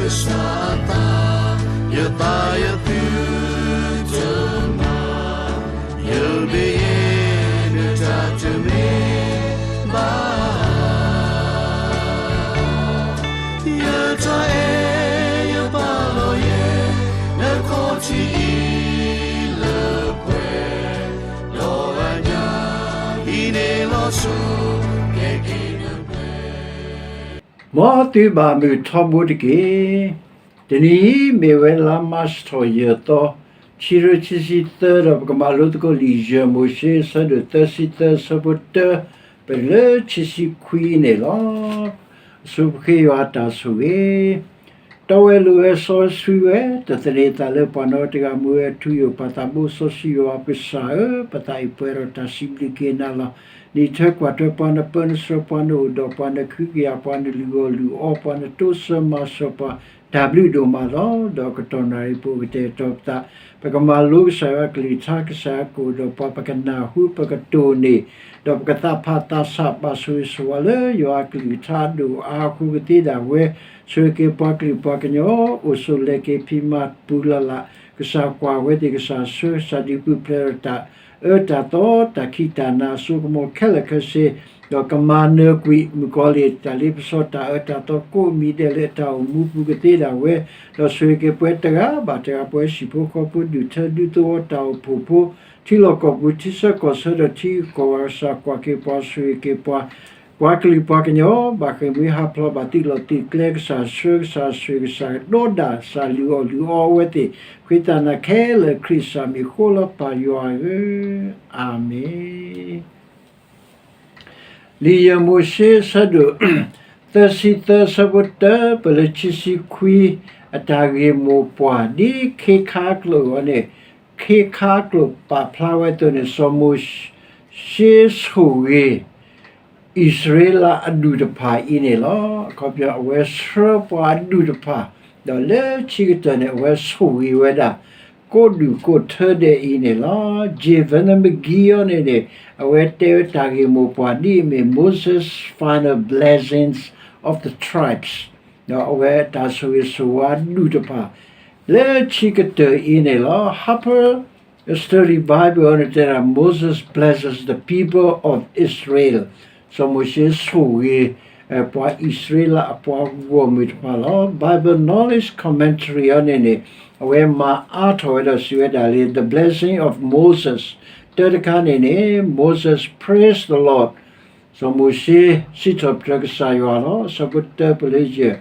ကစၢ်အသး, ယသးယသုတမၤ, ယမ့ၢ်ယဲ နတၢ်တမ့ၢ်ဘၣ်. ယတၢ်အဲၣ်ယပာ်လီၤယဲ နခီၣ်ထံးအံၤလၢပှဲၤ, ဒီးအညၣ်အံၤန့ၣ်လီၤဆီ ကဲက့ၤနပှဲၤ မ်သုဘၣ်မုာ်ထီဘိတက့ၢ်. တနံၤအံၤမ့ၢ်ဝဲလါမၢ်ၡးထီၣ်ယဲၢ်သီ, ခံကထိခံဆံသၢ ဒီးပကမၤလိသကိးလံာ်ယဲၢ်မိၤၡ့ အဆၢဒိၣ်သၢဆံသၢ အဆၢဖိတၢ ပတုၤလၢခံဆံခွံန့ၣ်လီၤ. အဆိပဃ့ယွၤအတၢ်ဆိၣ်ဂ့ၤ တီဝဲလိၤဝဲစီဆှံဝဲ, တသန့ၤသးလၢပှၤနီတဂၤ, မူဝဲထူယိာ်ပှၤသးဘိစီဆှံယွၤအကစၢ်ဧၢ, ပသးအံၤပှဲၤဒီးတၢ်စံးဘျုးက့ၤနၤလီၤ. နအံးထွဲကွၢ်ထွဲပှၤ, နပၢနဆှၢပှၤ, နအိၣ်ဒီးပှၤ, နဃုကယာ်ပှၤ, နလုၢ်အီၣ်လုၢ်အီပှၤ, နတိစၢၤမၤစၢၤပှၤ, တၢ်ဘျုးဒိၣ်မးလီၤ. ဒီးကတီၢ်နၣ်ရံၣ်ပူၤကတဲာ်ကတီၤပသး, ပကမၤလိကစၢ်ယွၤအကလုၢ်ကထါ, ကစၢ်ယွၤကအိၣ်ဒီးပှၤ, ပကနၢ်ဟူပကတိၢ်န့ၢ်, ဒီးပကသးဖးသးဆးဘၣ်ဆိၣ်ဂ့ၤဆိၣ်ဝါလၢယွၤအကလုၢ်ကထါအဒိၣ်အါအဃိကသ့ဒၣ်ဝဲ, ဆိၣ်ဂ့ၤက့ၤပှၤကလုာ်ပှၤကညီ, အိၣ်ဆိးလဲၤက့ၤဖံးမၤပူၤလၢ်လၢ်, ကစၢ်ကွၢ်ဝဲသ့ၣ်, ကစၢ်ဆှၢကစၢ်ဒုးပူၤဖျဲးဒီးတၢ်အၢတၢ်သီ, တၢ်ခံးတၢ်နၤအစိကမီၤခဲလၢာ်ခဲဆ့, ဒီးကမၤနၢၤကွံာ်မုၣ်ကီၤလံၢ် တၢ်လ့ပစီတၢ်အၢတၢ်သီကိးမံၤဒဲးလၢတၢ်အိၣ်မူပူၤကသ့ဒၣ်ဝဲ, ဒီးဆိၣ်ဂ့ၤက့ၤပှၤတဂၤဘၣ်တဂၤ, ပှၤဟံၣ်ဖိဃီဖိ, ဒူၣ်ထၢဒူသဝီ, တၢ်အိၣ်ဖှိၣ်ဖိ, ထံလီၢ်ကီၢ်ပူၤ, ထံဆၢကီၢ်ဆၢ, ဒီးထံဂုၤကီၢ်ဂၤ, ကစၢ်ကွၢ်က့ၤပှၤဆိၣ်ဂ့ၤက့ၤပှၤ, ပှၤကလုာ်ပှၤကညီ, ဘၣ်ဃ့ၢ်မှံဟးဖျိး, ဘၣ်သုးလီၢ်သုးကျဲ, ကစၢ်ဆှၢကစၢ်ဆိၣ်ဂ့ၤ, ကစၢ်ဒီးဒၣ်, ကစၢ်လုၢ်အီၣ်လုၢ်အီအဝဲသ့ၣ်, ဃ့တၢ်နၤခဲလၢာ်, ခရံာ်ကစၢ်မံၤအဃိလီၤ ပၢ်ယွၤဧၢ, အၤမ့ၣ်. လံာ်ယဲၢ်မိၤၡ့ အဆၢဒိၣ်သၢဆံသၢ အဆၢဖိတၢ ပတုၤလၢခံဆံခွံ, အတၢ်ဂ့ၢ်မိၢ်ပှၢ် ဒ်ခ့ခါကျိာ်အံၤန့ၣ်, ခ့ခါကျိာ်ပာ်ဖျါဝဲအသိးန့ၣ်, စီၤမိၤၡ့ဆိၣ်ဂ့ၤ အံၣ်စရ့လးအဒူၣ်တဖၣ်အံၤန့ၣ်လီၤ. အခီပညီ အဝဲဆှၢပှၤအဒူၣ်တဖၣ်, ဒီးလၢခံကတၢၢ်န့ၣ် အဝဲဆိၣ်ဂ့ၤဝဲဒၣ် ကိးဒူၣ်ကိးထၢဒဲးအံၤန့ၣ်လီၤ. ကၠ့ၣ်ဝဲနမ့ၢ်ကံအံၤန့ၣ်န့ၣ်, အဝဲတဲဝဲတၢ်ဂ့ၢ်မိၢ်ပှၢ်ဒ်အမ့ၢ် Moses' final blessings of the tribes, ဒီးအဝဲတၢ်ဆိၣ်ဂ့ၤဆိၣ်ဝါဒူၣ်တဖၣ် လၢခံကတၢၢ်အံၤန့ၣ်လီၤ. Harper Study Bible န့ၣ်တဲဒၣ် Moses blesses the people of Israel, စီၤမိၤၡ့ဆိၣ်ဂ့ၤ ပှၤအံၣ်စရ့လးအပှၤဂီၢ်မုၢ်တဖၣ်လီၤ. Bible Knowledge Commentary အံၤန့ၣ်န့ၣ်, အဝဲမၤအါထီၣ်ဝဲဒီးစံးဝဲဒၣ်လၢ The blessing of Moses, တၢတခါန့ၣ်န့ၣ် Moses praise the Lord, စီၤမိၤၡ့စံးထီၣ်ပတြၢၤကစၢ်ယွၤလီၤ. အဆၢဖိတၢပတုၤလၢယဲၢ်,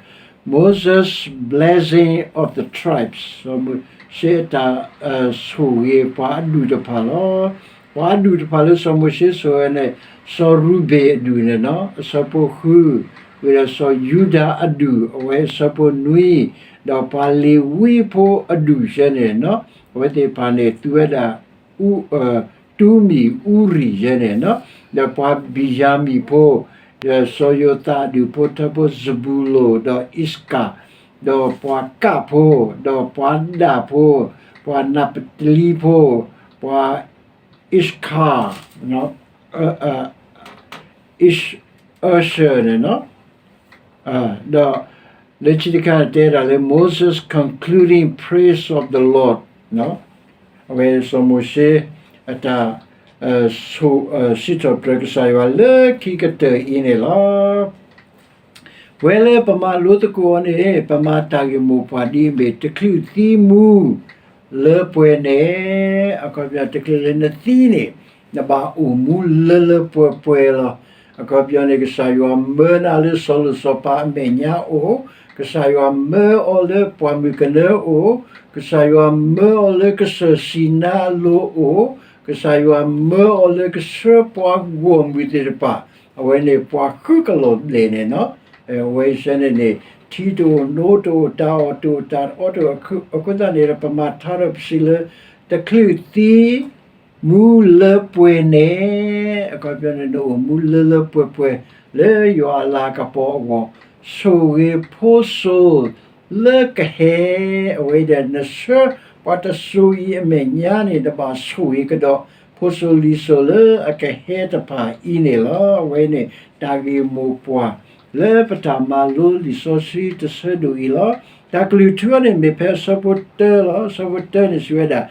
Moses blessing of the tribes, စီၤမိၤၡ့အတၢ်ဆိၣ်ဂ့ၤပှၤအဒူၣ်တဖၣ်လီၤ. ပှၤအဒူၣ်တဖၣ်လၢစီၤမိၤၡ့ဆိၣ်ဂ့ၤန့ၣ်, စီၤရူၤဘ့ၣ်အဒူၣ်န့ၣ်, အဆၢဖိဃု, ဝံၤဒီးစီၤယူဒၤအဒူၣ်, အဝဲအဆၢဖိနွံ, ဒီးပှၤလ့ၤဝံဖိအဒူၣ်ယဲန့ၣ်, အဝဲသ့ၣ်တဖၣ်န့ၣ် သူဝဲဒၣ် တူမံၣ်အူရံၣ်ယဲန့ၣ်, ဒီးပှၤဘံၣ်ယၤမံၣ်ဖိ, ဒီးစီၤယိၤသးအဒူၣ်ဖိထၢဖိ စဘူလိၣ်, ဒီးအံးစကၤ, ဒီးပှၤကးဖိ, ဒီးပှၤဒၣ်ဖိ, ပှၤနးပတလံဖိ, ပှၤအံးစခါ, အံးစၢၣ်န့ၣ်, ဒီးလၢခံတခါန့ၣ် တဲဒၣ်လၢ Moses concluding praise of the Lord, အဝဲစီၤမိၤၡ့အတၢ်စံးထီၣ်ပတြၢၤကစၢ်ယွၤလၢခံကတၢၢ်အံၤန့ၣ်လီၤ. ပဝဲလၢပမၤလိသကိးအီၤန့ၣ် ပမၤတၢ်ဂ့ၢ်မိၢ်ပှၢ်ဒ်အမ့ၢ် တချုးသံမူလၢပှဲၤန့ၣ်, အခီပညီ တချုးလၢနသံန့ၣ် နဘၣ်အိၣ်မူလၢလၢပှဲၤပှဲၤလီၤ. အခီပညီန့ၣ် ကစၢ်ယွၤမၢနၤလၢစီၤလိၤစီၤပၤအမဲာ်ညါအိၣ်, ကစၢ်ယွၤမၢအီၤလၢပှၢ်မုၢ်ကနၢအိၣ်, ကစၢ်ယွၤမၢအီၤလၢကစၢၢ်စံနါအလိၤအိၣ်, ကစၢ်ယွၤမၢအီၤလၢကဆှၢပှၤဂီၢ်မုၢ်သ့ၣ်တဖၣ်, အဝဲန့ၣ်ပှၤဃုကလီၢ်ဘျဲၣ်န့ၣ်, အဝဲဆၢန့ၣ်န့ၣ် ထံတအိၣ် နိတအိၣ် တၢ်အီၣ်တအိၣ် တၢ်အီတအိၣ်, အဃိသတးန့ၣ်ဒီး ပမၤထါဒီးပစံးလၢ တချုးသံမူလၢပှဲၤန့ၣ်, အခီပညီန့ၣ် နအိၣ်မူလၢလၢပှဲၤပှဲၤ လၢယွၤအလၤကပီၤအဂီၢ်, ဆိၣ်ဂ့ၤဖိစိၤလၢကဟဲ, အဝဲဒီး နဆှၢပှၤတစိၤအံၤအမဲာ်ညါန့ၣ် နဘၣ်ဆိၣ်ဂ့ၤကဒီး ဖိစိၤလံၤစိၤလၢအကဟဲတဖၣ်အံၤန့ၣ်လီၤ. အဝဲန့ၣ် တၢ်ဂ့ၢ်မိၢ်ပှၢ် လၢပတၢ်မၤလိလံာ်စီဆှံတဆၢဒိၣ်အံၤလီၤ. တၢ်ကလုၢ်ထူအီၤန့ၣ် မ့ၢ်ဖဲအဆၢဖိတၢလီၤ. အဆၢဖိတၢန့ၣ်စံးဝဲဒၣ်,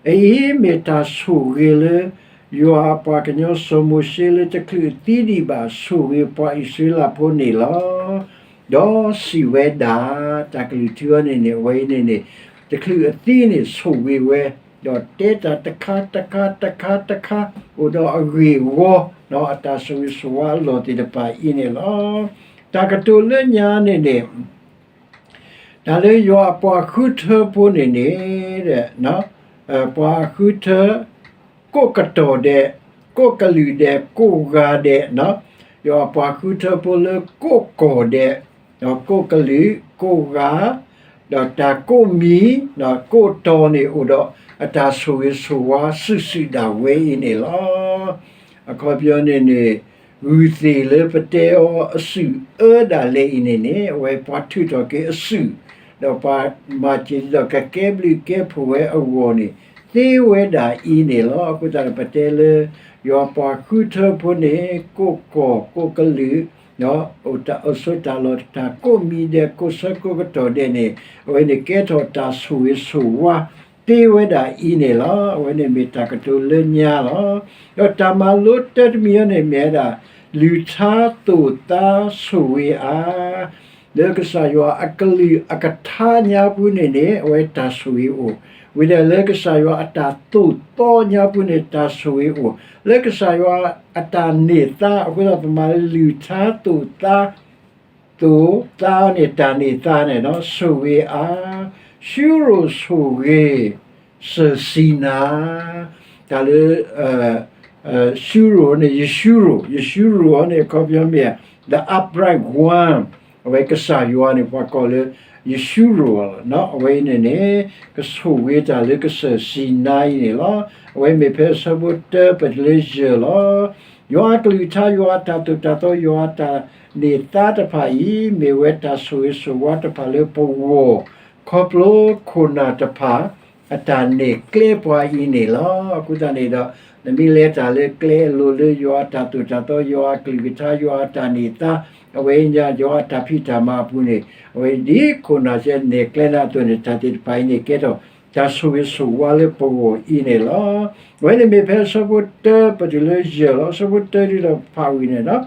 အအံၤမ့ၢ်တၢ်ဆိၣ်ဂ့ၤလၢ ယွၤအပှၤကညီစီၤမိၤၡ့လၢတချုးအသံဒံးဘၣ် ဆိၣ်ဂ့ၤပှၤအံၣ်စရ့လးဖိန့ၣ်လီၤ. ဒီးစံးဝဲဒၣ်, တၢ်ကလုၢ်ထူအီၤန့ၣ်န့ၣ် အဝဲအံၤန့ၣ်န့ၣ် တချုးအသံန့ၣ်ဆိၣ်ဂ့ၤဝဲ, ဒီးတဲတၢ်တခါတခါတခါတခါ အိၣ်ဒီးအဂ့ၢ်အဝီ, အတၢ်ဆိၣ်ဂ့ၤဆိၣ်ဝါအလီၢ်သ့ၣ်တဖၣ်အံၤန့ၣ်လီၤ. တၢ်ကတိၤလၢညါန့ၣ်န့ၣ် တၢ်လၢယွၤအပှၤဃုထၢဖိန့ၣ်န့ၣ် ပှၤဃုထၢ ကိးကတီၢ်ဒဲး, ကိးကလုာ်ဒဲး, ကိးဂၤဒဲး, ယွၤအပှၤဃုထၢဖိလၢကိးကီၢ်ဒဲး, ဒီးကိးကလုာ်, ကိးဂၤ, ဒီးတၢ်ကိးမံၤ, ကိးတီၤန့ၣ်အိၣ်ဒီးအတၢ်ဆိၣ်ဂ့ၤဆိၣ်ဝါစုာ်စုာ်ဒၣ်ဝဲအံၤန့ၣ်လီၤ. အခီပညီန့ၣ်န့ၣ် ဂုၢ်သ့ၣ်လၢပတဲအီၤအစုၣ်အၢဒၣ်လဲာ်အံၤန့ၣ်န့ၣ် အဝဲပှၤထုးထီၣ်က့ၤအစုၣ်, ဒီးပှၤမၤစၢၤဒီးကကဲဘျုးကဲဖှိၣ်ဝဲအဂီၢ်န့ၣ် သ့ဝဲဒၣ်အံၤန့ၣ်လီၤ. အဃိသတးဒီး ပတဲလၢ ယွၤပှၤဃုထၢဖိန့ၣ် ကိးကီၢ်ကိးကလုာ် အိၣ်ဆိးတၢ်လီၢ်တၢ်ကိးမံၤဒဲး ကိးဆၢကိးကတီၢ်ဒဲးန့ၣ် အဝဲန့ၣ်ကဲထီၣ်တၢ်ဆိၣ်ဂ့ၤဆိၣ်ဝါ သ့ဝဲဒၣ်အံၤန့ၣ်လီၤ. အဝဲန့ၣ်မ့ၢ်တၢ်ကတိၤလၢညါလီၤ. ဒီးတၢ်မၤလိတၢတမံၤအံၤန့ၣ်မ့ၢ်ဝဲဒၣ် လုၢ်ထါသိၣ်သါဆိၣ်ဂ့ၤအါ လၢကစၢ်ယွၤအကလုၢ်အကထါညါပူၤန့ၣ်န့ၣ် အဝဲတၢ်ဆိၣ်ဂ့ၤအိၣ်, ဝံၤဒီးလၢကစၢ်ယွၤအတၢ်သိၣ်သီညါပူၤန့ၣ် တၢ်ဆိၣ်ဂ့ၤအိၣ်, လၢကစၢ်ယွၤအတၢ်န့ၢ်သါ အဃိသတးပမၤလုၢ်ထါသိၣ်သါ သိၣ်သါန့ၣ် တၢ်န့ၢ်သါန့ၣ်ဒီး ဆိၣ်ဂ့ၤအါ, ရှုရိၣ်ဆိၣ်ဂ့ၤ စၢၢ်စံနါ, တၢ်လၢ ရှုရိၣ်န့ၣ် ယရှုရိၣ်, ယရှုရိၣ်အီၤန့ၣ် အခီပညီမ့ၢ် the upright one, အဝဲကစၢ်ယွၤန့ၣ် ပှၤကိးလၢ ယရှုရိၣ်လီၤ. အဝဲအံၤန့ၣ်န့ၣ် ကဆိၣ်ဂ့ၤတၢ်လၢကစၢၢ်စံနါအံၤန့ၣ်လီၤ. အဝဲမ့ၢ်ဖဲအဆၢဖိတၢပတုၤလၢယဲၢ်လီၤ. ယွၤအကလုၢ်ကထါ ယွၤအတၢ်သိၣ်တၢ်သီ ယွၤအတၢ်န့ၢ်သါတဖၣ်အံၤ မ့ၢ်ဝဲတၢ်ဆိၣ်ဂ့ၤဆိၣ်ဝါတဖၣ်လၢပဂီၢ် ခီဖျိခိၣ်နၢ်တဖၣ် အတၢ်နဲၣ်ကျဲပှၤအံၤန့ၣ်လီၤ. အဃိသတးန့ၣ်ဒီး နမ့ၢ်လဲၤတၢ်လၢကျဲအလိၤလၢယွၤအတၢ်သိၣ်တၢ်သီ ယွၤအကလုၢ်ကထါ ယွၤအတၢ်န့ၢ်သါ အဝဲညါယွၤအတၢ်ဖံးတၢ်မၤအပူၤန့ၣ် အဝဲဒ်ခိၣ်နၢ်စဲနဲၣ်ကျဲနၤအသိးန့ၣ် တၢ်သ့ၣ်တဖၣ်အံၤန့ၣ် ကဲထီၣ်တၢ်ဆိၣ်ဂ့ၤဆိၣ်ဝါလၢပဂီၢ်အံၤန့ၣ်လီၤ. အဝဲန့ၣ်မ့ၢ်ဖဲအဆၢဖိတၢပတုၤလၢယဲၢ်လီၤ. အဆၢဖိတၢဒ်ဒီးဖးဝံၤန့ၣ်ဒီး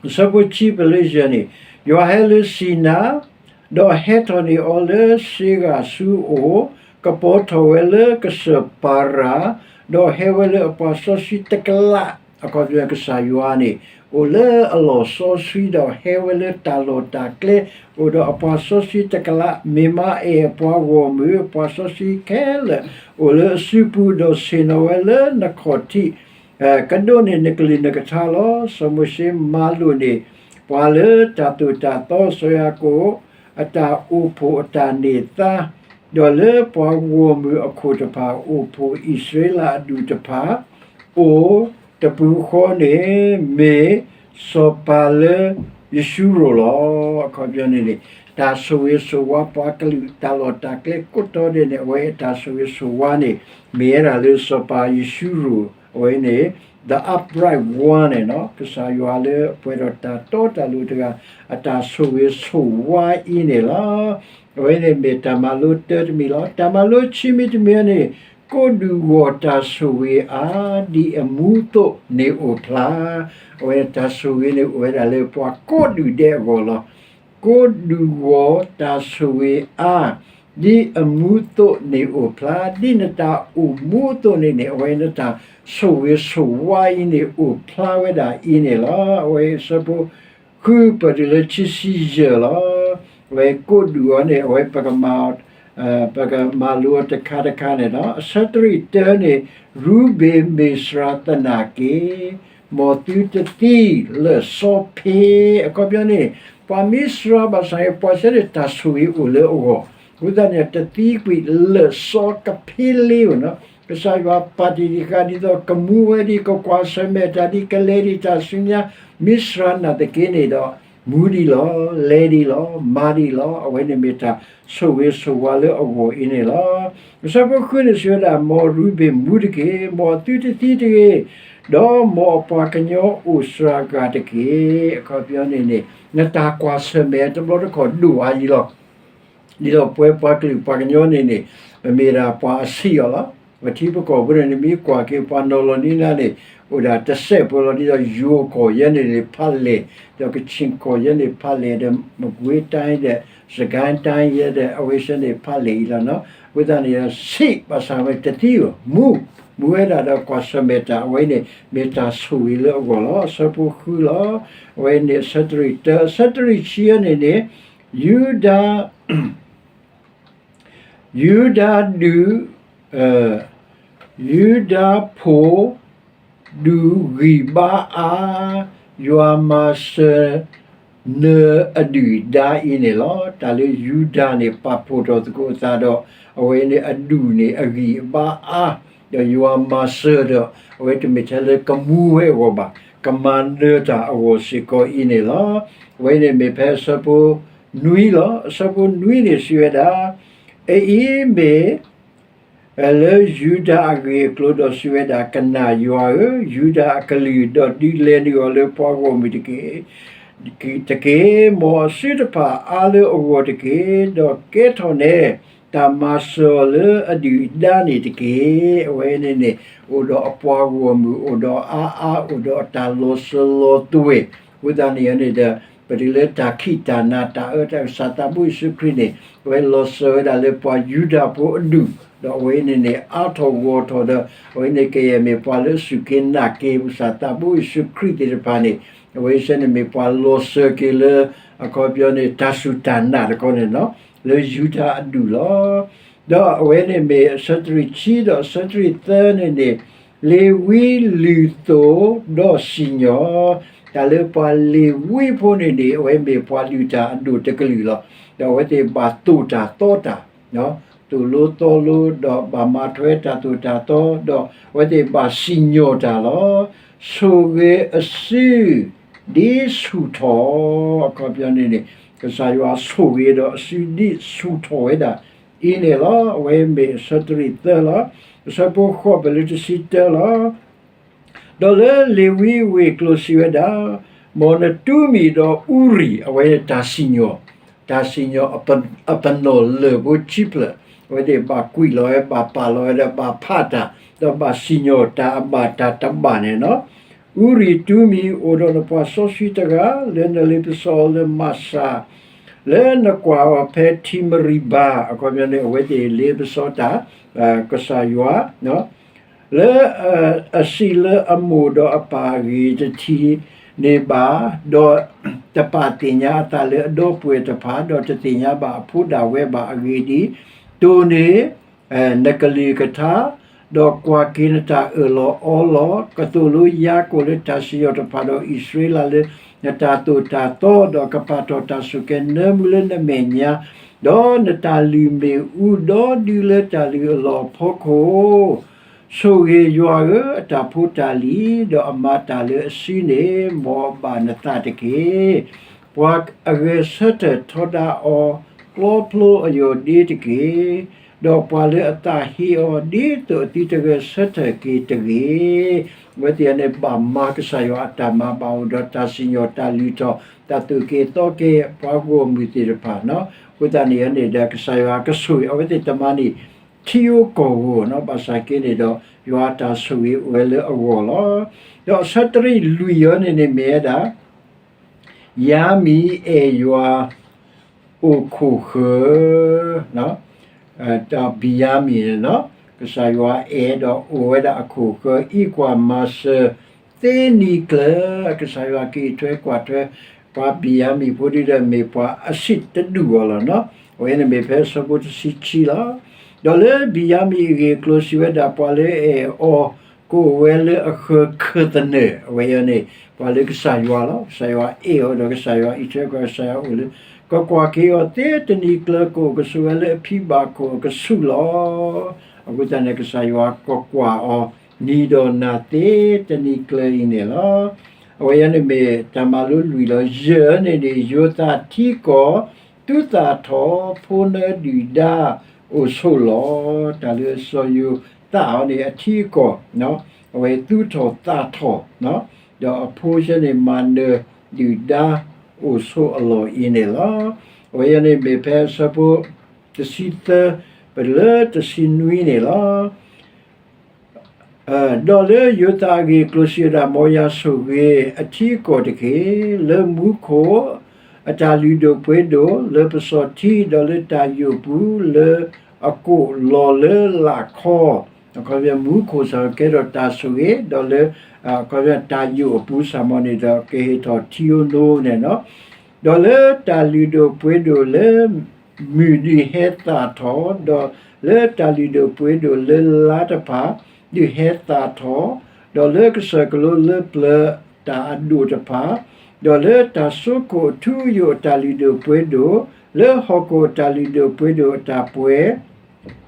အဆၢဖိခံပတုၤလၢယဲၢ်န့ၣ်, ယွၤဟဲလၢစံနါ, ဒီးဟဲထီၣ်န့ၢ်အီၤလၢစ့ဂၤဆူအအိၣ်, ကပီၤထီၣ်ဝဲလၢကစၢၢ်ပၤရၤ, ဒီးဟဲဝဲလၢအပှၤစီဆှံတကလး, အခီပညီကစၢ်ယွၤန့ၣ် အိၣ်လၢအလီၢ်စီဆှံဒီးဟဲဝဲလၢတၢ်လီၢ်တၢ်ကျဲ, အိၣ်ဒီးအပှၤစီဆှံတကလး, မ့ၢ်မၤအဲၣ်အပှၤဂီၢ်မုၢ်, ပှၤစီဆှံခဲလၢာ် အိၣ်လၢအစုပူၤဒီးဆ့ၣ်နီၤဝဲလၢနခီၣ်ထံး ကဒိးန့ၢ်နကလုၢ်နကထါလီၤ. စီၤမိၤၡ့မၤလိာ်န့ၢ် ပှၤလၢတၢ်သိၣ်တၢ်သီ စီၤယၤကိာ် အတၢ်အိၣ်ဖှိၣ်အတၢ်န့ၢ်သါ, ဒီးလၢပှၤဂီၢ်မုၢ်အခိၣ်တဖၣ် အိၣ်ဖှိၣ်အံၣ်စရ့လးအဒူၣ်တဖၣ် အိၣ်တပူၤဃီန့ၣ် မ့ၢ်စီၤပၤလၢယရှုရိၣ်လီၤ. အခီပညီန့ၣ်န့ၣ် တၢ်ဆိၣ်ဂ့ၤဆိၣ်ဝါပှၤကလုာ်တၢ်လီၢ်တၢ်ကျဲကိးတီၤဒဲးန့ၣ် အဝဲအတၢ်ဆိၣ်ဂ့ၤဆိၣ်ဝါန့ၣ် မ့ၢ်ဝဲဒၣ်လၢစီၤပၤယရှုရိၣ် အဝဲန့ၣ် the upright one န့ၣ် ကစၢ်ယွၤလၢအပှဲၤဒီးတၢ်တီတၢ်လိၤတဂၤ အတၢ်ဆိၣ်ဂ့ၤဆိၣ်ဝါအံၤန့ၣ်လီၤ. အဝဲန့ၣ်မ့ၢ်တၢ်မၤလိတၢတမံၤလီၤ. တၢ်မၤလိခံမံၤတမံၤန့ၣ် ကိးဒုၣ်ဂီၢ်တၢ်ဆိၣ်ဂ့ၤအါ ဒ်အမူသိးန့ၣ်အိၣ်ဖျါ, အဝဲတၢ်ဆိၣ်ဂ့ၤန့ၣ်အိၣ်ဝဲဒၣ်လၢပှၤကိးဒုၣ်ဒဲးအဂီၢ်လီၤ. ကိးဒုၣ်ဂီၢ်တၢ်ဆိၣ်ဂ့ၤအါ ဒ်အမူသိးန့ၣ်အိၣ်ဖျါ, ဒ်နတၢ်အိၣ်မူအသိးန့ၣ်န့ၣ် အဝဲနတၢ်ဆိၣ်ဂ့ၤဆိၣ်ဝါအံၤန့ၣ် အိၣ်ဖျါဝဲဒၣ်အံၤန့ၣ်လီၤ. အဝဲအဆၢဖိ ဃုပတုၤလၢခံဆံယဲၢ်လီၤ. အဝဲကိးဒုၣ်အီၤန့ၣ် အဝဲပကမၤ ပကမၤလိအီၤတခါတခါန့ၣ်ဒီး အဆၢတရံးတၢန့ၣ် ရူၤဘ့ၣ်မ့ၢ်စှၤသနာ်က့ မ်သုတသံလၢာ်စီဖ့, အခီပညီန့ၣ် ပှၤမ့ၢ်စှၤဘၣ်ဆၣ်န့ၣ် ပှၤစဲန့ၣ်တၢ်ဆိၣ်ဂ့ၤအိၣ်လၢအဂီၢ်, အဃိသတးန့ၣ် တသံကွံာ်လၢာ်စီကဖ့လ့ဧိၤနီၤ, ကစၢ်ယွၤပာ်တ့ၢ်ဒံးဃာ်ဒ်သိးကမူဝဲဒံး ကကွၢ်ဆၢၣ်မဲာ်တၢ်ဒံး ကလဲၤဒံးတၢ်ဆူညါ, မ့ၢ်စှၤနာ်သက့န့ၣ်ဒီး မူဒံးလီၤ, လဲၤဒံးလီၤ, မၤဒံးလီၤ. အဝဲန့ၣ်မ့ၢ်တၢ်ဆိၣ်ဂ့ၤဆိၣ်ဝါလၢအဂီၢ်အံၤန့ၣ်လီၤ. အဆၢဖိဃုန့ၣ်စံးဝဲဒၣ်, မ်ရူဘ့ၣ်မူတက့ၢ်, မ်အသုတသံတဂ့ၤ, ဒီးမ်အပှၤကညီအိၣ်စှၤဂၤတက့ၢ်. အခီပညီန့ၣ်န့ၣ် နတၢ်ကွၢ်ဆၢၣ်မဲာ်တဘျီတခီၣ်ဒိၣ်အါယံၤလီၤ. ဒ်သိးပဝဲပှၤကလုာ်ပှၤကညီန့ၣ်န့ၣ် ပမ့ၢ်ဒၣ်ပှၤအဆံးအီၤလီၤ. ပထံပကီၢ်ဖိန့ၣ် နမ့ၢ်ကွၢ်က့ၤပှၤနီၢ်လီၤနံၤနၤန့ၣ် အိၣ်ဒၣ်တစဲးဖိလီၤ. ဒ်သိးယိၤကီၢ်ယဲန့ၣ်န့ၣ် ဖးလဲၢ်, ဒီးကခ့ၣ်ကီၢ်ယဲန့ၣ် ဖးလဲၢ်ဒီး မကွ့ၤတၢ်ဒီး စကဲတၢ်ယဲဒီး အဝဲစ့ၢ်န့ၣ် ဖးလဲၢ်အံၤလီၤနီၤ. အဃိသတးန့ၣ် ဆံးဘၣ်ဆၣ်ဝဲတသံဘၣ်, မူ, မူဝဲဒၣ်ဒီးကွၢ်ဆၢၣ်မဲာ်တၢ် အဝဲန့ၣ် မ့ၢ်တၢ်ဆိၣ်ဂ့ၤလၢအဂီၢ်လီၤ. အဆၢဖိဃုလီၤ. အဝဲန့ၣ်အဆၢတရံးတၢ, အဆၢတရံးဆံန့ၣ်န့ၣ် ယူဒၤ ယူဒၤဒုး, ယူဒၤဖိ ဒုးဂံၢ်ဘါအါ, ယွၤမၤစၢၤ နၢၤအဒုၣ်ဒါအံၤန့ၣ်လီၤ. တၢ်လၢယူဒၤန့ၣ် ပာ်ဖှိၣ်ထီၣ်သကိးအသးဒီး အဝဲန့ၣ်အဒုၣ်န့ၣ် အဂံၢ်အဘါအါ, ဒီးယွၤမၤစၢၤဒီး အဝဲတမ့ၢ်ထဲလၢကမူဝဲအဂီၢ်ဘၣ်, ကမၤနၢၤတၢ်အဂီၢ်စ့ၢ်ကီးအံၤန့ၣ်လီၤ. အဝဲန့ၣ်မ့ၢ်ဖဲအဆၢဖိနွံလီၤ. အဆၢဖိနွံန့ၣ်စံးဝဲဒၣ်, အအံၤမ့ၢ် လၢယူဒၤအဂ့ၢ်အကျိၤဒီးစံးဝဲဒၣ်, ကနၣ်ယွၤဧၢ, ယူဒၤအကလုၢ်, ဒီးဒုးလဲၤနုာ်အီၤလၢပှၤဂီၢ်မုၢ်တက့ၢ်, တက့ၢ်, မ်အစုတဖၣ်အါလၢအဂီၢ်တက့ၢ်, ဒီးကဲထီၣ်နဲ တၢ်မၤစၢၤအီၤလၢအဒုၣ်အဒါန့ၣ်တက့ၢ်. အဝဲန့ၣ်န့ၣ် အိၣ်ဒီးအပှၤဂီၢ်မုၢ်, အိၣ်ဒီးအါအါ, အိၣ်ဒီးအတၢ်လီၤစၢၤလီၤသွဲၣ်, အဃိသတးန့ၣ်န့ၣ်ဒီး ပတုၤလၢတၢ်ခံးတၢ်နၤတၢ်အၢတၢ် ကစၢ်သးဘိယ့ၣ်ၡူးခရံာ်န့ၣ် အဝဲလီၤစၢၤဝဲဒၣ်လၢပှၤယူဒၤဖိအဒူၣ်, ဒီးအဝဲန့ၣ်န့ၣ် အါထီၣ်ဂီၢ်ထီၣ်ဒီး အဝဲန့ၣ်ကယဲၢ်မ့ၢ်ပှၤလၢအစူၢ်က့ၤနာ်က့ၤ ကစၢ်သးဘိယ့ၣ်ၡူးခရံာ်သ့ၣ်တဖၣ်န့ၣ် အဝဲစ့ၢ်န့ၣ်မ့ၢ်ပှၤလီၤစၢၤက့ၤလၢ အခီပညီန့ၣ် တၢ်စူၢ်တၢ်နာ်တခီန့ၣ်လီၤ, လၢယူဒၤအဒူၣ်လီၤ. ဒီးအဝဲန့ၣ်မ့ၢ်အဆၢတရံးခံဒီးအဆၢတရံးသၢန့ၣ်န့ၣ် လ့ၤဝံလုၢ်သိၣ်ဒီးစံၣ်ညီၣ်, တၢ်လၢပှၤလ့ၤဝံဖိန့ၣ်န့ၣ် အဝဲမ့ၢ်ပှၤလုၢ်တၢ်အဒိၣ်တကလုာ်လီၤ. ဒီးအဝဲသ့ၣ်ဘၣ်သိၣ်တၢ်သီတၢ်, သိၣ်လိသီလိ ဒီးဘၣ်မၤထွဲတၢ်သိၣ်တၢ်သီ, ဒီးအဝဲသ့ၣ်ဘၣ်စံၣ်ညီၣ်တၢ်လီၤ. ဆိၣ်ဂ့ၤအစု ဒ်ဆူၣ်ထီၣ်, အခီပညီန့ၣ်န့ၣ် ကစၢ်ယွၤဆိၣ်ဂ့ၤဒီးအစုဒ်ဆူၣ်ထီၣ်ဝဲဒၣ်အံၤန့ၣ်လီၤ. အဝဲမ့ၢ်အဆၢတရံးသၢလီၤ. အဆၢဖိဃိးဖဲလၢတဆံတၢလီၤ. ဒီးလၢလ့ၤဝံအဂ့ၢ်အကျိၤစံးဝဲဒၣ်, မ်နတူၢ်မံၤဒီးအူရံၣ်, အဝဲတၢ်စံၣ်ညီၣ်, တၢ်စံၣ်ညီၣ်အပနီၣ်လၢၢ်ဖိခံဖျၢၣ်, အဝဲသ့ၣ်ဘၣ်ကွံာ်လီၤဝဲ ဘၣ်ပာ်လီၤဝဲဒီးဘၣ်ဖးတၢ်, ဒီးဘၣ်စံၣ်ညီၣ်တၢ်အဘၣ်တၢ်တဘၣ်န့ၣ်လီၤ. အူရံၣ်တူၢ်မံၤအိၣ်ဒီးနပှၤစီဆှံတဂၤ လၢနလ့ပစီအီၤလၢမးစၤ, လၢနကွၢ်အီၤဖဲထံမရံၤဘၤ, အခီပညီန့ၣ် အဝဲသ့ၣ်လ့ပစီတၢ် ကစၢ်ယွၤ လၢအစံးလၢအမိၢ်ဒီးအပၢ်အဂ့ၢ်တထံၣ်န့ၣ်ဘၣ်, ဒီးတပာ်သ့ၣ်ညါအသးလၢအဒီပုၢ်ဝဲၢ်တဖၣ်, ဒီးတသ့ၣ်ညါဘၣ်အဖိဒၣ်ဝဲဘၣ်အဂ့ၢ်ဒ်သိးန့ၣ်, နကလုၢ်ကထါ, ဒီးကွၢ်က့ၤနတၢ်အၢၣ်လီၤအီလီၤ, ကသိၣ်လိယၤကိာ်လၢတၢ်စံၣ်ညီၣ်တဖၣ်ဒီးအံၣ်စရ့လးလၢနတၢ်သိၣ်တၢ်သီ, ဒီးကပာ်ထီၣ်တၢ်စူၢ်က့ၤနၢမူလၢနမဲာ်ညါ, ဒီးနတၢ်လုၢ်မ့ၣ်အူဒီဒုလၢတၢ်လုၢ်အလီၢ်အဖီခိၣ် ဆိၣ်ဂ့ၤယွၤဧၢ, အတၢ်ဖိတၢ်လံၤ, ဒီးအမၤတၢ်လၢအစုန့ၣ် မ်အဘၣ်နသးတက့ၢ်. ပှၤအဂဲၤဆၢထၢၣ်ထီဒါအီၤ, ကျီဖျိအယိာ်ဒ့တက့ၢ်. ဒီးပှၤလၢအသးဟ့အီၤ, ဒ်သိးအသုတဂဲၤဆၢထၢၣ်က့ၤတဂ့ၤ. အဝဲသ့ၣ်န့ၣ် ဘၣ်မၤကစၢ်ယွၤအတၢ်မၤ, ဘၣ်အိၣ်ဒီးတၢ်စံၣ်ညီၣ်တၢ်လုၢ်ထီၣ်, တၢ်သိၣ်က့ၤသီက့ၤပှၤဂီၢ်မုၢ်သ့ၣ်တဖၣ်, အဃိသတးန့ၣ်န့ၣ်ဒီး ကစၢ်ယွၤကဆိၣ်ဂ့ၤအဝဲသ့ၣ်တမံၤန့ၣ် ထံဧိၤကီၢ်ဧိၤ, ဘၣ်ဆၣ်က့န့ၣ်ဒီး ယွၤအတၢ်ဆိၣ်ဂ့ၤအိၣ်ဝဲလၢအဂီၢ်လီၤ. ဒီးအဆၢတရံးလွံၢ်အံၤန့ၣ်န့ၣ်မ့ၢ်ဝဲဒၣ် ယၤမံၤအဲၣ်ယွၤအိၣ်ခိၣ်ဃၢၤ, ဒီးဘံၣ်ယၤမံၤန့ၣ်လီၤ. ကစၢ်ယွၤအဲၣ်ဒီးအိၣ်ဝဲဒၣ်အခိၣ်ဃၢၤ အံးကွၢ်မၤစၢၤသ့နံၤကျၢၤ, ကစၢ်ယွၤကအံးထွဲကွၢ်ထွဲ ပှၤဘံၣ်ယၤမံၤဖိဒ်ဒီးမ့ၢ်ပှၤအဆံးတဒူၣ်အီၤလီၤ. အဝဲန့ၣ်မ့ၢ်ဖဲအဆၢဖိတဆံခံလီၤ. ဒီးလၢဘံၣ်ယၤမံၤအဂ့ၢ်အကျိၤစံးဝဲဒၣ် ပှၤလၢအအဲၣ်အီၤ ကအိၣ်ဝဲလၢအဃၢၤခၢၣ်သနၢၣ်, အဝဲအံၤန့ၣ် ပှၤလၢကစၢ်ယွၤလီၤ. ကစၢ်ယွၤအဲၣ်အီၤဒီးကစၢ်ယွၤအံးထွဲကွၢ် ကစၢ်ယွၤအိၣ်လၢ ကကွၢ်က့ၤအီၤသ့တနံၤကျၢၤ ကအိၣ်ကဆိးဝဲလၢအဖံဘၣ်ခိၣ်အကဆူးလီၤ. အဃိသတးန့ၣ် ကစၢ်ယွၤကကွၢ်အီၤ နံၤဒီးနၤသ့တနံၤကျၢၤအံၤန့ၣ်လီၤ. အဝဲအံၤန့ၣ်မ့ၢ်တၢ်မၤလိလွံၢ်လီၤ. ယဲၢ်န့ၣ်န့ၣ် ယိၤသးထံကီၢ် သုးသၣ်ထီၣ် ဖိနၢဒုၣ်ဒါအိၣ်ဆိးလီၤ. တၢ်လၢစီၤယိၤသးအံၤန့ၣ် အထံအကီၢ် အဝဲသူၣ်ထီၣ်သၣ်ထီၣ် ဒီးအဖိဆၢန့ၣ် မၤနၢၤဒုၣ်ဒါအိၣ်ဆိးအလီၢ်အံၤန့ၣ်လီၤ. အဝဲအံၤန့ၣ်မ့ၢ်ဖဲအဆၢဖိ တဆံသၢ ပလၢတဆံနွံန့ၣ်လီၤ. ဒီးလၢယိၤသးအဂ့ၢ်ကျိၤစံးဝဲဒၣ်, မ်ယွၤဆိၣ်ဂ့ၤအထံအကီၢ်တက့ၢ်, လၢမူခိၣ်အတၢ်လုၢ်ဒိၣ်ပှ့ၤဒိၣ်, လၢပစီၤထံ, ဒီးလၢတၢ်ယိာ်ပူၤ, လၢအကိာ်လီၤလၢလာ်ခီ, အခီပညီမူခိၣ်စ့ၢ်ကီးကဲထီၣ်တၢ်ဆိၣ်ဂ့ၤ, ဒီးလၢ အခီပညီတၢ်ယိာ်အပူၤ စ့ၢ်ကီးန့ၣ်ဒီး ကဟ့ၣ်ထီၣ်ထံဧိၤနိန့ၣ်လီၤ. ဒီးလၢတၢ်လုၢ်ဒိၣ်ပှ့ၤဒိၣ်လၢ မုၢ်ဒုးဟဲသၣ်ထီၣ်, ဒီးလၢတၢ်လုၢ်ဒိၣ်ပှ့ၤဒိၣ်လၢလါတဖၣ် ဒုးဟဲသၣ်ထီၣ်, ဒီးလၢကစၢၢ်ကလိလၢပျၢၤတၢ်အဒိၣ်တဖၣ်, ဒီးလၢတၢ်စိခိၣ်အထူအယိာ်အတၢ်လုၢ်ဒိၣ်ပှ့ၤဒိၣ်, လၢဟီၣ်ခိၣ်အတၢ်လုၢ်ဒိၣ်ပှ့ၤဒိၣ်အတၢ်ပှဲၤ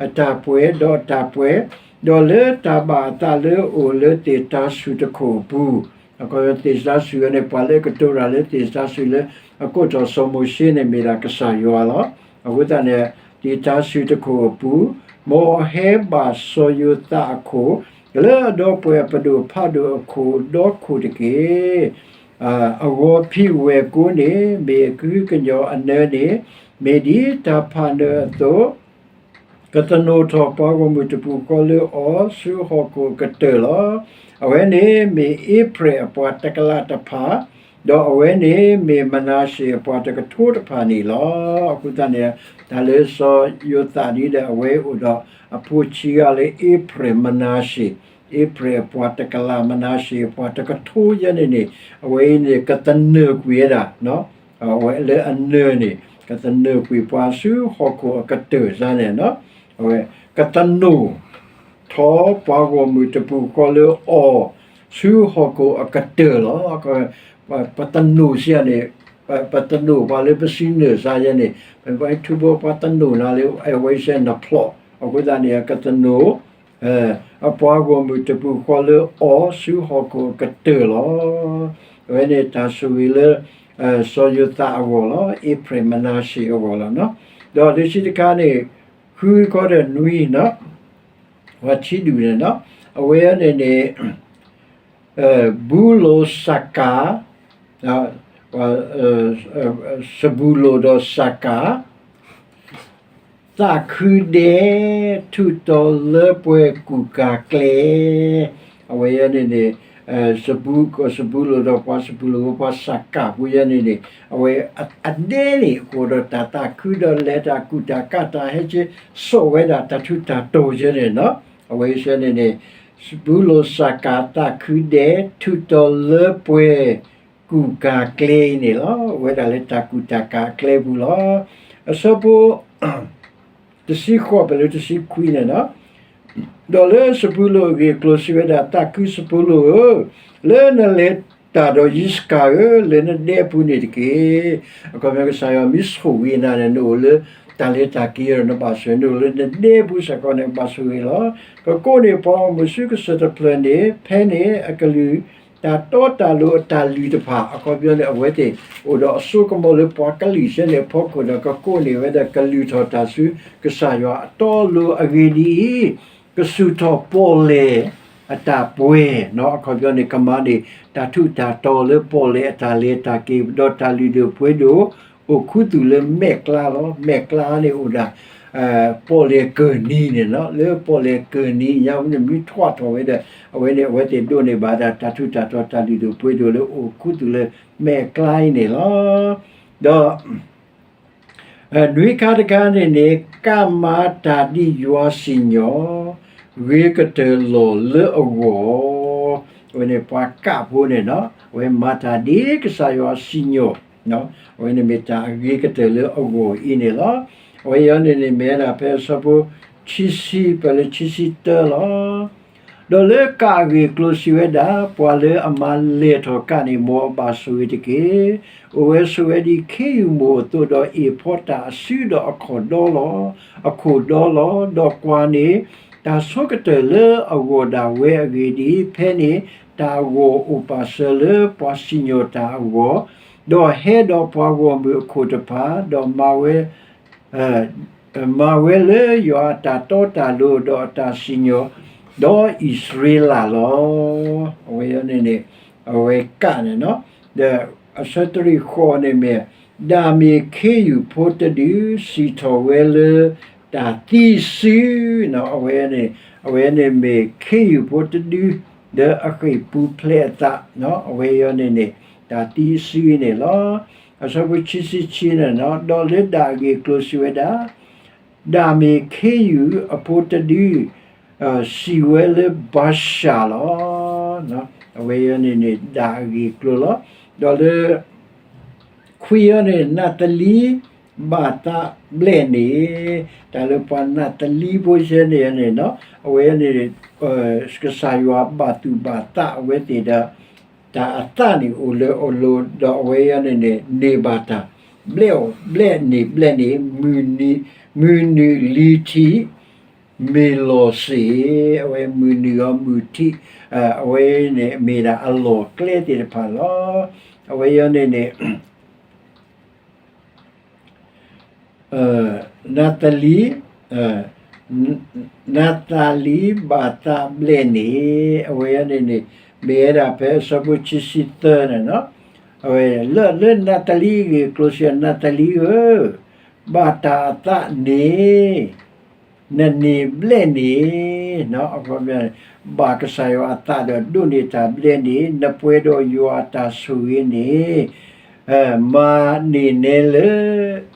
အတၢ်ပှဲၤ, ဒီးအတၢ်ပှဲၤ, ဒီးလၢတၢ်ဘၣ်အသးလၢအအိၣ်လၢသ့ၣ်တၤစူၤတခိၣ်အပူၤ, အခီပညီသ့ၣ်တၤစူၤန့ၣ် ပှၤလၢအကတိၤတၢ်လၢသ့ၣ်တၤစူၤလၢ အကိးထီၣ်စီၤမိၤၡ့န့ၣ် မ့ၢ်ဒၣ်ကစၢ်ယွၤလီၤ. အဃိသတးန့ၣ် သ့ၣ်တၤစူၤတခိၣ်အပူၤ, မ်အဟဲဘၣ်စီၤယိၤသးအခိၣ်, လၢအဒီပုၢ်ဝဲၢ်ပဒိၣ်ဖးဒိၣ်အခိၣ်ဒီခိၣ်တက့ၢ်. အဂီၤဖံးဝဲၢ်ကိန့ၣ် မ့ၢ်အကဟုကညီၤအနၢန့ၣ်, မ့ၢ်ဒ်တၢ်ဖးနၢၤအသိး ကသနိၣ်ထီၣ်ပှၤဂီၢ်မုၢ်တပူၤဃီလၢအီၤ ဆူဟီၣ်ခိၣ်အကတၢၢ်လီၤ. အဝဲန့ၣ်မ့ၢ်အ့ဖြ့ၣ်အပှၤတကလးတဖၣ်, ဒီးအဝဲန့ၣ်မ့ၢ်မနၤၡ့အပှၤတကထိတဖၣ်န့ၣ်လီၤ. အဃိသတးန့ၣ် တၢ်လၢစီၤယိၤသးဒ်ဒီး အဝဲအိၣ်ဒီးအဖိဆံးဂၤလၢအ့ဖြ့ၣ် မနၤၡ့, အ့ဖြ့ၣ်အပှၤတကလး မနၤၡ့အပှၤတကထိယဲန့ၣ်န့ၣ် အဝဲအံၤန့ၣ် ကသနၢၤကွံာ်ဝဲဒၣ် အဝဲလၢအနၢၤန့ၣ် ကသနၢၤကွံာ်ပှၤဆူဟီၣ်ခိၣ်အကတၢၢ်စ့ၢ်န့ၣ်, အဝဲ ကသနိၣ်ထီၣ်ပှၤဂီၢ်မုၢ်တပူၤဃီလၢအီၤ ဆူဟီၣ်ခိၣ်အကတၢၢ်လီၤ. ပသနိၣ်စ့ၢ်န့ၣ်, ပသနိၣ်ပှၤလၢပစံးနၢၣ်စ့ၢ်ယဲန့ၣ်, ပထူဘိပှၤသနိၣ်နၤလၢအဝဲစ့ၢ်နဖျိး, အဃိသတးန့ၣ် ကသနိၣ် အပှၤဂီၢ်မုၢ်တပူၤဃီလၢအီၤ ဆူဟီၣ်ခိၣ်အကတၢၢ်လီၤ. အဝဲန့ၣ်တၢ်ဆိၣ်ဂ့ၤလၢ စီၤယိၤသးအဂီၢ်လီၤ, အ့ဖြ့ၣ် မနၤၡ့အဂီၢ်လီၤ. ဒီးလၢခံတခါန့ၣ် ဃုခီဒီးနွံ, ပှၤထံဒူၣ်န့ၣ်လီၤ. အဝဲန့ၣ်န့ၣ် ဘူလိၣ်စၤကၤ, စဘူလိၣ်ဒီးစၤကၤ သးခုဒဲ ထူးတီၤလၢပှဲၤကူၣ်ကၤကျဲ, အဝဲန့ၣ်န့ၣ် စဘူလိၣ်ဒီးပှၤစဘူလိၣ် ပှၤစၤကၤဖိယဲန့ၣ်န့ၣ် အဝဲအဒဲန့ၣ် အိၣ်ဒီးတၢ်သးခုဒီးလဲၤတၢ်ကူၣ်တၢ်ကၤ တၢ်ဟဲက့ၤစိာ်ဝဲဒၣ်တၢ်ထူးတၢ်တီၤယဲန့ၣ်လီၤ. အဝဲစ့ၢ်န့ၣ်န့ၣ် စဘူလိၣ်စၤကၤသးခုဒဲ ထူးတီၤလၢပှဲၤကူၣ်ကၤကျဲအံၤန့ၣ်လီၤ. အိၣ်ဝဲဒၣ်လၢတၢ်ကူၣ်တၢ်ကၤအကျဲပူၤလီၤ. အဆၢဖိ တဆံဃိး ပလၢတဆံခွံန့ၣ်လီၤ. ဒီးလၢစဘူလိၣ်အဂ့ၢ်အကျိၤစံးဝဲဒၣ်, သးခုစဘူလိၣ်ဧၢ, လၢနလဲၤတၢ်ဒီးယံးစကၤဧၢ, လၢနဒဲအပူၤန့ၣ်တက့ၢ်. အခီပညီကစၢ်ယွၤမ့ၢ်ဆိၣ်ဂ့ၤနၤန့ၣ် နအိၣ်လၢတၢ်လဲၤတၢ်က့ၤဒီးနဘၣ်ဆိၣ်ဂ့ၤ, နအိၣ်လၢနဒဲအပူၤစ့ၢ်ကီးန့ၣ် ဘၣ်ဆိၣ်ဂ့ၤလီၤ. ကကိးန့ၢ်ပှၤဂီၢ်မုၢ်ဆူကစၢၢ်တဖျၢၣ်န့ၣ် ဖဲန့ၣ်အကလုၢ် တၢ်တီတၢ်လိၤအတၢ်လုၢ်တဖၣ် အခီပညီန့ၣ် အဝဲသ့ၣ်အိၣ်ဒီးအစိကမီၤလၢပှၤကလုာ်စ့ၢ်န့ၣ် အဖီခိၣ်ဒီး ကကိးန့ၢ်ဝဲဒၣ်ကလုၢ်ထီၣ်တၢ်ဆူကစၢ်ယွၤအတီအလိၤအဂ့ၢ်ဒ်အံၤ, ကစူၢ်ထီၣ်ပီၣ်လဲၣ်အတၢ်ပှဲၤ, အခီပညီန့ၣ် ကမၤန့ၢ် တၢ်ထူးတၢ်တီၤလၢပီၣ်လဲၣ်အတၢ်လဲၤတၢ်က့ၤ ဒီးတၢ်လုၢ်ဒိၣ်ပှ့ၤဒိၣ် အိၣ်ခူသူၣ်လၢမဲာ်ကျါလီၤ. မဲာ်ကျါန့ၣ်အိၣ်ဒၣ် ပီၣ်လဲၣ်ကၢၢ်နံၤန့ၣ်လီၤ. လၢပီၣ်လဲၣ်ကၢၢ်နံၤညါန့ၣ် မ့ၢ်ထွဲထီၣ်ဝဲဒီး အဝဲန့ၣ် အဝဲသ့ၣ်ဒိးန့ၢ်ဘၣ်ဒၣ် တၢ်ထူးတၢ်တီၤ တၢ်လုၢ်ဒိၣ်ပှ့ၤဒိၣ်လၢအိၣ်ခူသူၣ်လၢမဲာ်ကျါအံၤန့ၣ်လီၤ. ဒီး နွံခါတခါန့ၣ်န့ၣ် ကးမၤတၢ်ဒ်ယွၤစံၣ်ညီၣ် ဂ့ၤကတၢၢ်လီၤလၢအဂီၢ်, အဝဲန့ၣ်ပှၤကးဖိန့ၣ်လီၤ. အဝဲမၤတၢ်ဒ်ကစၢ်ယွၤစံၣ်ညီၣ် အဝဲန့ၣ်မ့ၢ်တၢ်အဂ့ၤကတၢၢ်လၢအဂီၢ်အံၤန့ၣ်လီၤ. အဝဲအံၤန့ၣ်န့ၣ် မ့ၢ်ဝဲဒၣ်ဖဲအဆၢဖိ ခံဆံ ပၢၢ်လၢခံဆံတၢလီၤ. ဒီးလၢကးအဂ့ၢ်အကျိၤစံးဝဲဒၣ်, ပှၤလၢအမၤလဲၢ်ထီၣ်ကးန့ၣ် မ်အဘၣ်ဆိၣ်ဂ့ၤတက့ၢ်. အိၣ်ဝဲဆိးဝဲဒ်ခ့ယုၢ်မိၢ်အသိးဒီး အ့ၣ်ဖီတၢ်အစုဒီးအခီၣ်ဒီလီၤ, အခိၣ်ဒီလီၤ. ဒီးကွၢ်န့ၣ် တၢ်ဆိကတၢၢ်လၢအဂီၢ်ဒၣ်ဝဲအဂ့ၢ်ဒ်အံၤ, ဖဲန့ၣ် တၢ်အဂီၢ်အိၣ်ပာ်စၢၤလၢပှၤစံၣ်ညီၣ်တၢ်အဂီၢ်, ဒီးဟဲဒီးပှၤဂီၢ်မုၢ်အခိၣ်တဖၣ်, ဒီးမၤဝဲ မၤဝဲလၢယွၤအတၢ်တီတၢ်လိၤ ဒီးအတၢ်စံၣ်ညီၣ်, ဒီးအံၣ်စရ့လးလီၤ. အဝဲန့ၣ်န့ၣ် အဝဲကးန့ၣ်, ဒီးအဆၢတရ့ၣ်ဃိးန့ၣ်မ့ၢ် ဒၣ်မ့ၢ်ခ့ယုၢ်ဖိတဒု စံၣ်ထီၣ်ဝဲလၢတၢ်သံစု, အဝဲန့ၣ် အဝဲန့ၣ်မ့ၢ်ခ့ယုၢ်ဖိတဒု လၢအဃ့ၢ်ပူၤဖျဲးအသး, အဝဲအံၤန့ၣ်န့ၣ် တၢ်သံစုန့ၣ်လီၤ. အဆၢဖိခံဆံခံန့ၣ်, ဒီးလၢဒၣ်အဂ့ၢ်အကျိၤစံးဝဲဒၣ်, ဒၣ်မ့ၢ်ခ့ယုၢ်အဖိတဒု စံၣ်ဝဲလၢဘၤၡၣ်လီၤ. အဝဲအံၤန့ၣ်န့ၣ် ဒၣ်အဂ့ၢ်အကျိၤလီၤ. ဒီးလၢ ခွံအံၤန့ၣ် နးသလံဘၣ်သးဘျဲၣ်န့ၣ်, တၢ်လၢပှၤနးသလံဖိဆဲန့ၣ်န့ၣ်, အဝဲန့ၣ် ကစၢ်ယွၤဘၣ်သူၣ်ဘၣ်သးအဝဲသ့ၣ်ဒီး တၢ်အသးန့ၣ်အိၣ်လၢအလိၤ, ဒီးအဝဲအံၤန့ၣ်န့ၣ် န့ၢ်ဘၣ်တၢ်ဘျဲၣ်အီၤဘျဲၣ်န့ၣ်ဘျဲၣ်န့ၣ်, မုၢ်နုာ်လံၤထံး မ့ၢ်လီၤစ့ၢ်, အဝဲမုၢ်နုာ်အီၤမုၢ်ထံး, အဝဲန့ၣ်မ့ၢ်ဒၣ်အလီၢ်ကျဲသ့ၣ်တဖၣ်လီၤ. အဝဲအံၤန့ၣ်န့ၣ် နးသလံ, နးသလံဘၣ်သးဘျဲၣ်န့ၣ်, အဝဲန့ၣ်န့ၣ် မ့ၢ်ဝဲဒၣ်ဖဲအဆၢဖိခံဆံသၢန့ၣ်, အဝဲလၢ လၢနးသလံအဂ့ၢ်အကျိၤစံး နးသလံဧၢ, ဘၣ်တၢ်အသးန့ၣ် နန့ၢ်ဘျဲၣ်န့ၣ်, အခီပညီ ဘၣ်ကစၢ်ယွၤအသးဒီးဒိးန့ၢ်တၢ်ဘျဲၣ်န့ၣ်, နပှဲၤဒီးယွၤအတၢ်ဆိၣ်ဂ့ၤန့ၣ်, မၤန့ၢ်နဲလၢ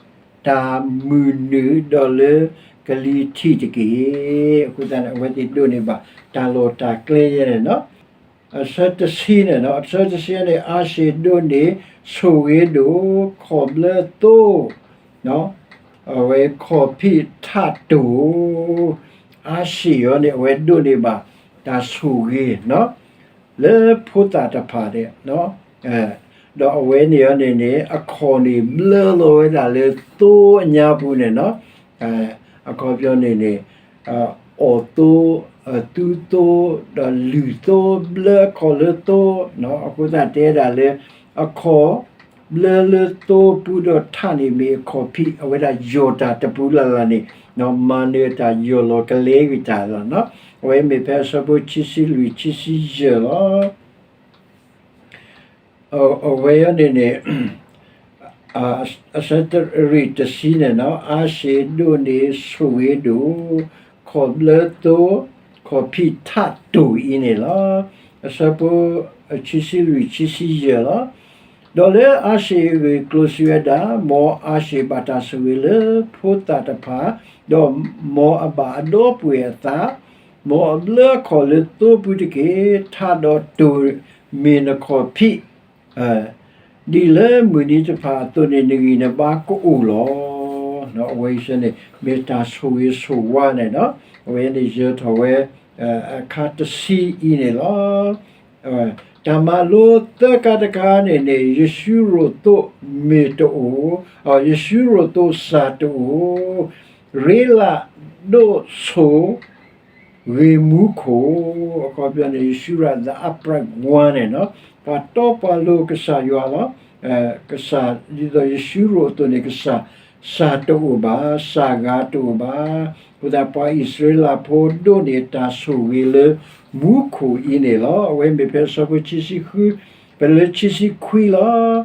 တၢ်မုၢ်နုာ်ဒီးလၢကလံၤထံးတက့ၢ်. အဃိသတးန့ၣ် အဝဲသ့ၣ်ဒိးန့ၢ်ဘၣ်တၢ်လီၢ်တၢ်ကျဲယဲန့ၣ်လီၤ. အဆၢတဆံန့ၣ်, အဆၢတဆံန့ၣ် အၤၡ့ၣ်ဒိးန့ၢ်ဆိၣ်ဂ့ၤဒိၣ် ခီၣ်ဘျၢသိ အဝဲခီၣ်ဖံးထးတိၢ်, အၤၡ့ၣ်အံၤန့ၣ် အဝဲဒိးန့ၢ်ဘၣ်တၢ်ဆိၣ်ဂ့ၤ လၢဖိသၣ်တဖၣ်န့ၣ်, ဒီးအဝဲန့ၣ်အံၤန့ၣ်န့ၣ် အခီၣ်န့ၣ်ဘျၢလီၤဝဲဒၣ်လၢသိအညါပူၤန့ၣ်လီၤ. အခီပညီန့ၣ်န့ၣ် အီၣ်သိ, သူသိ, ဒီးလုၢ်သိ, ဘျၢအခီၣ်လၢသိ, အဃိသတးတဲဒၣ်လၢ အခီၣ်ဘျၢလၢသိပူၤဒီးထးန့ၣ်မ့ၢ်အခီၣ်ဖံး အဝဲဒၣ်ယီၢ်တၢ်တပူၤလၢ်လၢ်န့ၣ်, မၤနၢၤတၢ်ယီၢ်လီၤကလဲက့ၤတၢ်လီၤ. အဝဲမ့ၢ်ဖဲအဆၢဖိခံဆံလွံၢ် ခံဆံယဲၢ်လီၤ. အဝဲအံၤန့ၣ်န့ၣ် အဆၢတရ့ၣ်တဆံန့ၣ်လီၤ. အၤၡ့ၣ်ဒိးန့ၢ်ဆိၣ်ဂ့ၤဒိၣ် ခီၣ်ဘျၢသိ ခီၣ်ဖံးထးတိၢ်အံၤန့ၣ်လီၤ. အဆၢဖိခံဆံလွံၢ် ခံဆံယဲၢ်လီၤ. ဒီးလၢအၤၡ့ၣ်အဂ့ၢ်အကျိၤစံးဝဲဒၣ်, မ်အၤၡ့ၣ်ဘၣ်တၢ်ဆိၣ်ဂ့ၤလၢဖိသၣ်တဖၣ်, ဒီးမ်အဘၣ်အဒီပုၢ်ဝဲၢ်အသး, မ်အဘျၢအခီၣ်လၢသိပူၤတက့ၢ်. ထးဒီးတိၢ်မ့ၢ်နခီၣ်ဖံး ဒ်လၢမုၢ်နံၤတဖၣ်အသိးန့ၣ် နဂံၢ်နဘါကအိၣ်လီၤ. အဝဲအံၤန့ၣ် မ့ၢ်တၢ်ဆိၣ်ဂ့ၤဆိၣ်ဝါန့ၣ်လီၤ. အဝဲန့ၣ်ယၢၤထီၣ်ဝဲ အခါတဆံအံၤန့ၣ်လီၤ. တၢ်မၤလိသၢခါတခါန့ၣ်န့ၣ် ယစုရိၣ်သိးမ့ၢ်တအိၣ်, ယစုရိၣ်သိးစၢ်တအိၣ်, ရ့လးဒိၣ်ဆိၣ် ဂ့ၤမူခိၣ်, အခီပညီန့ၣ် ယစုရိၣ်သိး the upright one န့ၣ်လီၤ. ပှၤတီပှၤလိၤကစၢ်ယွၤလီၤ. ကစၢ် ဒ်သိးယစုရိၣ်အသိးန့ၣ် ကစၢ် စၢ်တအိၣ်ဘၣ်, စၢ်ဂၤတအိၣ်ဘၣ်. အဃိသတး ပှၤအံၣ်စရ့လးဖိဒိးန့ၢ်တၢ်ဆိၣ်ဂ့ၤလၢမူခိၣ်အံၤန့ၣ်လီၤ. အဝဲမ့ၢ်ဖဲအဆၢဖိခံဆံဃု ပလၢခံဆံခွံလီၤ.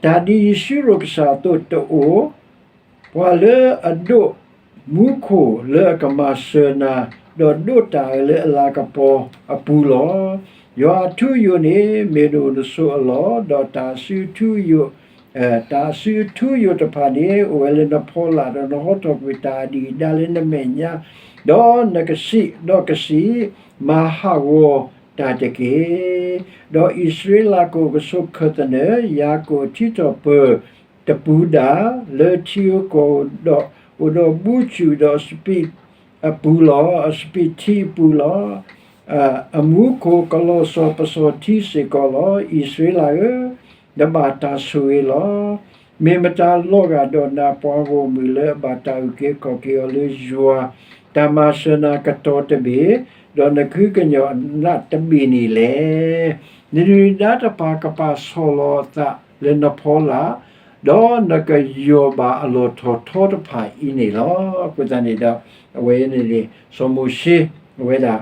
တၢ်ဒ်ယစုရိၣ်ကစၢ်အသိးတအိၣ် ပှၤလၢအဒိးမူခိၣ်လၢအကမၤစၢၤနၤ, ဒီးဒိးတၢ်အၢလၢအလၤကပီၤအပူၤလီၤ. ယွၤအထူအယိာ်န့ၣ် မ့ၢ်နအိၣ်နဆိးအလီၢ်, ဒီးတၢ်အစုထူအယိာ်, တၢ်အစုအထူအယိာ်တဖၣ်န့ၣ် အိၣ်ဝဲလၢနဖီလာ်, ဒီးနဟီထီၣ်ကွံာ်တၢ်အဒံၣ်အဒါလၢနမဲာ်ညါ, ဒီးနကစံး, ဒီးကစံး, မၤဟးဂီၤတၢ်တက့ၢ်. ဒီးအံၣ်စရ့လးကအိၣ်ကဆိးခၢၣ်သနၢၣ်, ယၤကိာ်ထံထီၣ်ပၢၢ် တပူၤဒၣ်, လၢထံဧိၤကီၢ်ဧိၤ, အိၣ်ဒီးဘူၣ်ဆူၣ်ဒီးစပံးအပူၤလီၤ. စပံးထံအပူၤလီၤ. အမူခိၣ်ကလီၤစီၤပစီၤထံစ့ၢ်ကီးလီၤ. အံၣ်စရ့လးဧၢ, နဘၣ်တၢ်ဆိၣ်ဂ့ၤလီၤ. မ့ၢ်မတၤလီၤဂာ်ဒီးနၤ ပှၤဂီၢ်မုၢ်လၢအဘၣ်တၢ်အုၣ်က့ၤခီၣ်က့ၤအီၤလၢယွၤ တၢ်မၤစၢၤနၤကတီၢ်တဘ့ၣ်, ဒီးနကုကညီၤနးတဘ့ၣ်န့ၣ်လဲၣ်. နဒုၣ်နဒါတဖၣ်ကပာ်ဆီၣ်လီၤအသးလၢနဖီလာ်, ဒီးနကယီၢ်ဘၣ်အလီၢ်ထီၣ်ထီတဖၣ်အံၤန့ၣ်လီၤ. အဃိသတးန့ၣ်ဒီး အဝဲန့ၣ်န့ၣ် စီၤမိၤၡ့ အဝဲဒၣ်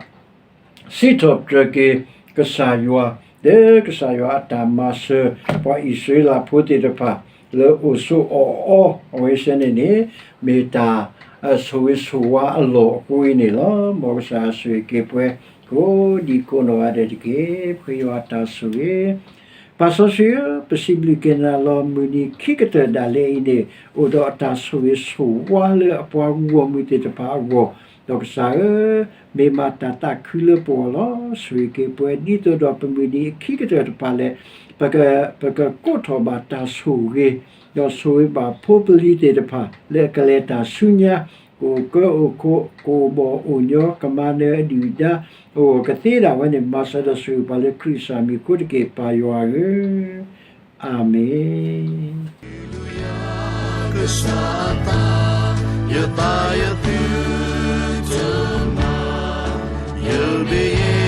စံးထီၣ်ပတြၢၤက့ၤကစၢ်ယွၤ, လၢကစၢ်ယွၤအတၢ်မၤစၢၤ ပှၤအံၣ်စရ့လးဖိသ့ၣ်တဖၣ် လၢအိၣ်ဆိးအီၣ်အီ အဝဲသ့ၣ်န့ၣ်န့ၣ် မ့ၢ်တၢ်ဆိၣ်ဂ့ၤဆိၣ်ဝါအလီၢ်အဃိအံၤန့ၣ်လီၤ. မ်ကစၢ်ယွၤဆိၣ်ဂ့ၤက့ၤပှၤ ကိးဒံကိးနီၢ်ဂၤဒဲးတက့ၢ်. ပဃ့ယွၤအတၢ်ဆိၣ်ဂ့ၤ ပၢ်စီဆှံဧၢ, ပစံးဘျုးက့ၤနၤလီၤ. မုၢ်နံၤခံကတၢၢ်ဒၣ်လဲာ်အံၤန့ၣ် အိၣ်ဒီးအတၢ်ဆိၣ်ဂ့ၤဆိၣ်ဝါလၢအပှၤဂီၢ်မုၢ်သ့ၣ်တဖၣ်အဂီၢ်, ဒီးကစၢ်ဧၢ, မ့ၢ်မၤတၢ်သးခုလၢပဂီၢ်လီၤ. ဆိၣ်ဂ့ၤက့ၤပှၤ ဒ်သိးဒီးပမုၢ်နံၤအခံကတၢၢ်တဖၣ်လဲၣ် ပက, ပကကိးထီၣ်ဘၣ်တၢ်ဆိၣ်ဂ့ၤ, ဒီးဆိၣ်ဂ့ၤဘၣ်ဖိပလံၤသ့ၣ်တဖၣ် လၢအကလဲၤတၢ်ဆူညါ, ကအိၣ်ကၢအိၣ်ခိး ကအိၣ်ဘီၣ်အိၣ်ညီ ကမၤနၢၤအဒုၣ်အဒါ အဂီၢ်ကသ့ဒၣ်ဝဲန့ၣ် မၤစၢၤဒီးဆိၣ်ဂ့ၤပှၤလၢခရံာ်အမံၤအဃိတက့ၢ် ပၢ်ယွၤဧၢ, အၤမ့ၣ်. ကစၢ်အသး, ယသးယသုတမၤ, ယမ့ၢ်ယဲ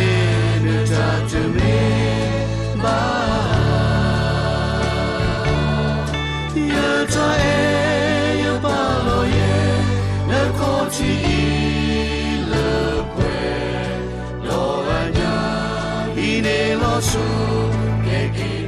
နတၢ်တမ့ၢ်ဘၣ်, ယတၢ်အဲၣ်ယပာ်လီၤယဲ နခီၣ်ထံးအံၤလၢပှဲၤ, ဒီးအညၣ်အံၤန့ၣ်လီၤဆိကဲက့ၤ